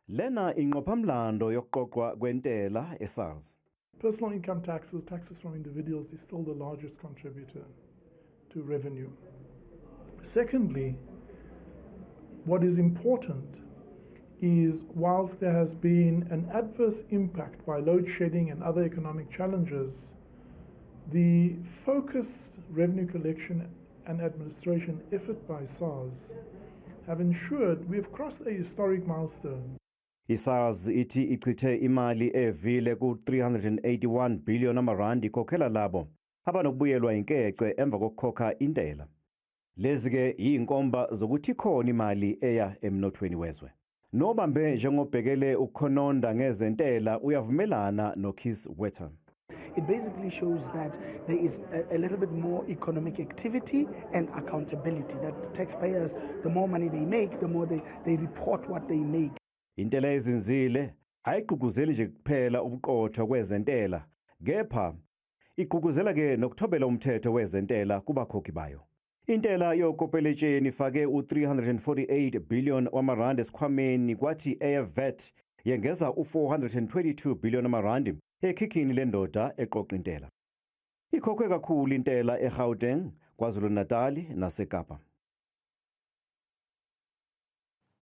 Lena inqophamlando yokuqoqwa kwentela eSARS. Personal income taxes, taxes from individuals, is still the largest contributor to revenue. Secondly, what is important is, whilst there has been an adverse impact by load shedding and other economic challenges, the focused revenue collection and administration effort by SARS have ensured we have crossed a historic milestone. ISARS ithi ichithe imali evile ku-381 billion amarandi ikhokhela labo abanokubuyelwa inkece emva kokukhokha intela. Lezi ke yinkomba zokuthi ikhona imali eya emnothweni wezwe. Nobambe njengobhekele ukukhononda ngezentela uyavumelana noKieswetter. It basically shows that there is a little bit more economic activity and accountability, that taxpayers, the more money they make, the more they report what they make. Intela ezinzile ayigqugquzeli nje kuphela ubuqotho kwezentela, kepha igqugquzela ke nokuthobela umthetho wezentela kubakhokhi bayo. Intela yokopeletsheni ifake u-348 billion wamarandi esikhwameni, kwathi eye-VAT yengeza u-422 billion amarandi ekhikhini lendoda eqoqa intela. Ikhokhwe kakhulu intela eGauteng, KwaZulu-Natal naseKapa.